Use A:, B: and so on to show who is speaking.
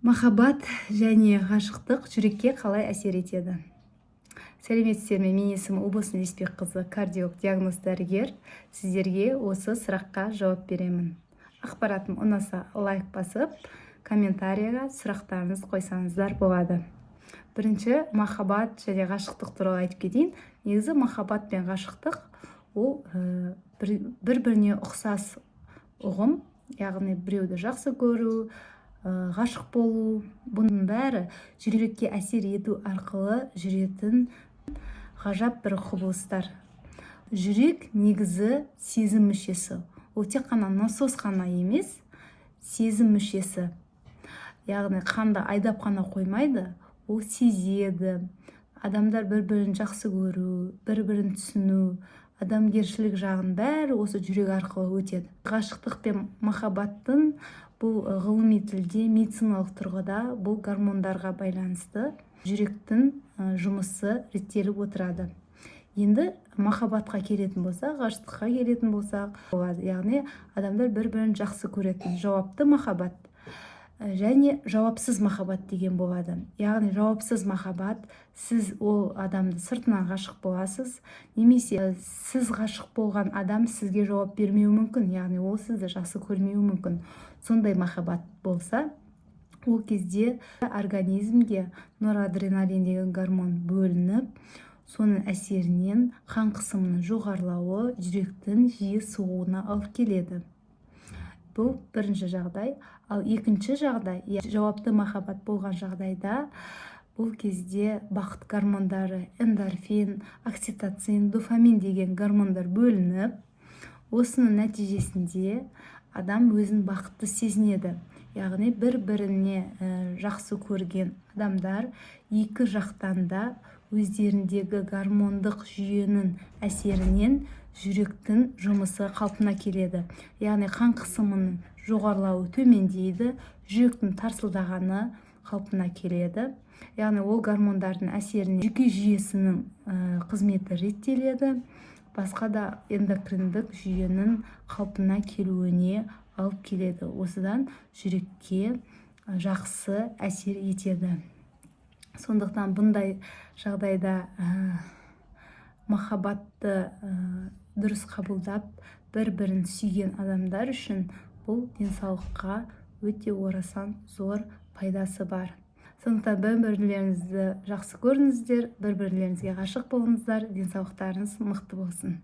A: Махаббат және ғашықтық жүрекке қалай әсер етеді? Сәлеметсіздер ме? Менің есімім Ұлбосын Лесбекқызы, кардиолог, диагноз дәрігер. Сіздерге осы сұраққа жауап беремін. Ақпаратым ұнаса, лайк басып, комментарийға сұрақтарыңызды қойсаңыздар болады. Бірінші, махаббат және ғашықтық туралы айтып кетейін. Негізі махаббат пен ғашықтық ол бір біріне ұқсас ұғым, яғни біреуді жақсы көру, ғашық болу, бұның бәрі жүрекке әсер ету арқылы жүретін ғажап бір құбылыстар. Жүрек негізі сезім мүшесі. Ол тек қана насос қана емес, сезім мүшесі, яғни қанды айдап қана қоймайды, ол сезеді. Адамдар бір бірін жақсы көру, бір бірін түсіну, адамгершілік жағын, бәрі осы жүрек арқылы өтеді. Ғашықтық пен махаббаттың бұл ғылыми тілде, медициналық тұрғыда бұл гормондарға байланысты жүректің жұмысы реттеліп отырады. Енді махаббатқа келетін болсақ, ғашықтыққа келетін болсақ болады, яғни адамдар бір бірін жақсы көретін жауапты махаббат және жауапсыз махаббат деген болады. Яғни жауапсыз махаббат: сіз ол адамды сыртынан ғашық боласыз немесе сіз ғашық болған адам сізге жауап бермеуі мүмкін, яғни ол сізді жақсы көрмеуі мүмкін. Сондай махаббат болса, ол кезде организмге норадреналин деген гормон бөлініп, соның әсерінен қан қысымының жоғарылауы, жүректің жиі соғуына алып келеді. Бұл бірінші жағдай. Ал екінші жағдай, жауапты махаббат болған жағдайда, бұл кезде бақыт гормондары, эндорфин, окситоцин, дофамин деген гормондар бөлініп, осының нәтижесінде адам өзін бақытты сезінеді. Яғни бір біріне жақсы көрген адамдар екі жақтан да өздеріндегі гормондық жүйенің әсерінен жүректің жұмысы қалпына келеді, яғни қан қысымының жоғарылауы төмендейді, жүректің тарсылдағаны қалпына келеді. Яғни ол гормондардың әсерінен жүйке жүйесінің қызметі реттеледі, басқа да эндокриндік жүйенің қалпына келуіне алып келеді. Осыдан жүрекке жақсы әсер етеді. Сондықтан бұндай жағдайда махаббатты дұрыс қабылдап, бір бірін сүйген адамдар үшін бұл денсаулыққа өте орасан зор пайдасы бар. Сондықтан бір бірлеріңізді жақсы көріңіздер, бір бірлеріңізге ғашық болыңыздар, денсаулықтарыңыз мықты болсын.